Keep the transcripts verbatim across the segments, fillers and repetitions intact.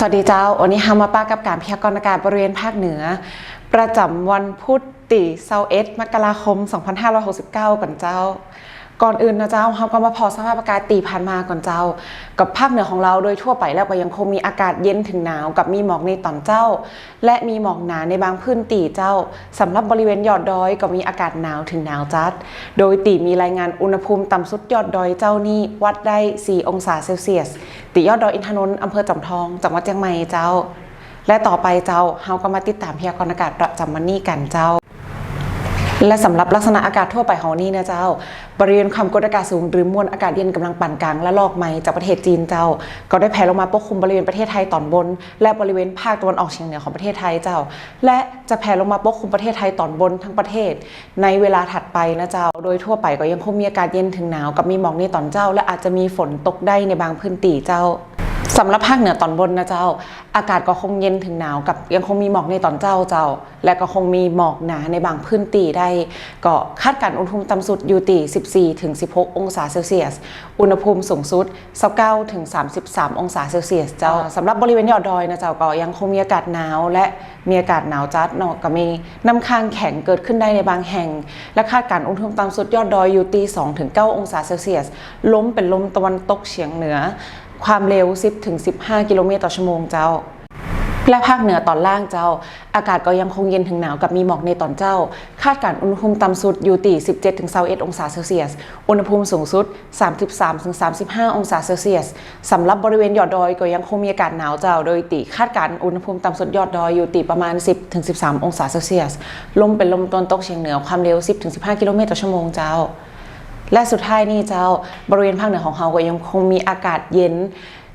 สวัสดีเจ้า วันนี้เฮามาปะกับก๋านพยากรณ์อากาศบริเวณภาคเหนือ ประจ๋ำวันพุธตี้ซาวเอ็ด มกราคม สองพันห้าร้อยหกสิบเก้า ก่อนเจ้า ก่อนอื่นนะเจ้า เฮาก็มาผ่อสภาพอากาศตี้ผ่านมาก่อนเจ้า กับภาคเหนือของเฮาโดยทั่วไปแล้วก็ยังคงมีอากาศเย็นเถิงหนาวกับมีหมอกในต๋อนเจ๊า และมีหมอกหนาในบางพื้นตี้เจ้า สำหรับบริเวณยอดดอยก็มีอากาศหนาวเถิงหนาวจัด โดยตี้มีรายงานอุณหภูมิต่ำสุดยอดดอยเจ๊านี้วัดได้สี่องศาเซลเซียส ตี้ยอดดอยอินทนนท์ อำเภอจอมทอง จังหวัดเจียงใหม่เจ้า และต่อไปเจ้า เฮาก็มาติดต๋ามพยากรณ์อากาศประจ๋ำวันนี้กั๋นเจ้า และสำหรับลักษณะอากาศทั่วไปของวันนี้นะเจ้า บริเวณความกดอากาศสูงหรือมวลอากาศเย็นก๋ำลังปานกลางระลอกใหม่จากประเทศจีนเจ้า ก็ได้แผ่ลงมาปกคลุมบริเวณประเทศไทยต๋อนบน และบริเวณภาคตะวันออกเฉียงเหนือของประเทศไทยเจ้า และจะแผ่ลงมาปกคลุมประเทศไทยต๋อนบนทั้งประเทศ ในเวลาถัดไปนะเจ้า โดยทั่วไปก็ยังคงมีอากาศเย็นเถิงหนาวกับมีหมอกในต๋อนเจ๊า และอาจจะมีฝนตกได้ในบางพื้นตี้เจ้า สำหรับภาคเหนือต๋อนบนนะเจ้า อากาศก็คงเย็นเถิงหนาวกับยังคงมีหมอกในต๋อนเจ๊าเจ้า และก็คงมีหมอกหนาในบางพื้นตี้ได้ ก็คาดการณ์อุณหภูมิต่ำสุดอยู่ตี้สิบสี่ถึงสิบหกองศาเซลเซียส อุณหภูมิสูงสุดซาวเก้าถึงสามสิบสามองศาเซลเซียสเจ้า สำหรับบริเวณยอดดอยนะเจ้า ก็ยังคงมีอากาศหนาวและมีอากาศหนาวจัดเนาะ ก็มีน้ำค้างแข็งเกิดขึ้นได้ในบางแห่ง และคาดการณ์อุณหภูมิต่ำสุดยอดดอยอยู่ตี้สองถึงเก้าองศาเซลเซียส ลมเป๋นลมตะวันตกเฉียงเหนือ ความเร็วสิบถึงสิบห้ากิโลเมตรต่อชั่วโมงเจ้า และภาคเหนือต๋อนล่างเจ้า อากาศก็ยังคงเย็นเถิงหนาวกับมีหมอกในต๋อนเจ๊า คาดการณ์อุณหภูมิต่ำสุดอยู่ตี้สิบเจ็ดถึงซาวเอ็ดองศาเซลเซียส อุณหภูมิสูงสุดสามสิบสามถึงสามสิบห้าองศาเซลเซียส สำหรับบริเวณยอดดอยก็ยังคงมีอากาศหนาวเจ้า โดยตี้คาดการณ์อุณหภูมิต่ำสุดยอดดอยอยู่ตี้ประมาณสิบถึงสิบสามองศาเซลเซียส ลมเป๋นลมตะวันตกเฉียงเหนือ ความเร็วสิบถึงสิบห้ากิโลเมตรต่อชั่วโมงเจ้า และสุดท้ายนี้เจ้า บริเวณภาคเหนือของเฮาก็ยังคงมีอากาศเย็น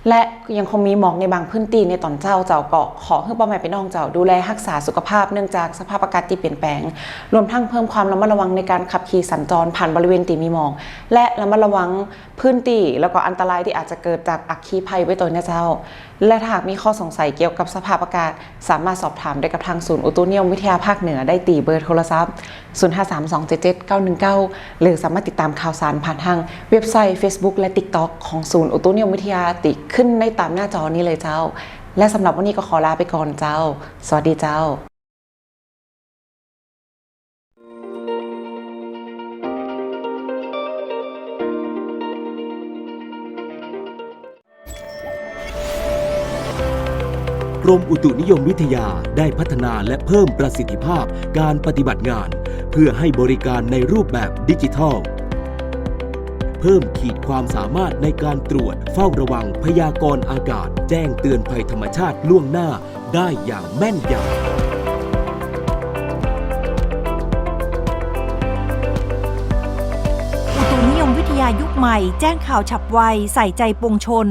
และยังคงมีหมอกในบางพื้นตี้ในต๋อนเจ๊าเจ้า ก็ขอหื้อป้อแม่ปี้น้องเจ้าดูแลฮักษาสุขภาพเนื่องจากสภาพอากาศตี้เปลี่ยนแปลง รวมทั้งเพิ่มความระมัดระวังในการขับขี่สัญจรผ่านบริเวณตี้มีหมอก และระมัดระวังพื้นตี้แล้วก็อันตรายตี้อาจจะเกิดจากอัคคีภัยไว้ตวยนะเจ้า และถ้าหากมีข้อสงสัยเกี่ยวกับสภาพอากาศ สามารถสอบถามได้กับทางศูนย์อุตุนิยมวิทยาภาคเหนือได้ตี้เบอร์โทรศัพท์ ศูนย์ห้าสามสองเจ็ดเจ็ดเก้าหนึ่งเก้า หรือสามารถติดต๋ามข่าวสารผ่านทางเว็บไซต์ เฟซบุ๊ก และติ๊กต็อก ของศูนย์อุตุนิยมวิทยาตี้ขึ้นในต๋ามหน้าจอนี้เลยเจ้า และสำหรับวันนี้ก็ขอลาไปก่อนเจ้า สวัสดีเจ้า กรมอุตุนิยมวิทยาได้พัฒนาและเพิ่มประสิทธิภาพการปฏิบัติงาน เพื่อให้บริการในรูปแบบดิจิทัล เพิ่มขีดความสามารถในการตรวจเฝ้าระวังพยากรณ์อากาศ แจ้งเตือนภัยธรรมชาติล่วงหน้าได้อย่างแม่นยำ อุตุนิยมวิทยายุคใหม่ แจ้งข่าวฉับไว ใส่ใจปวงชน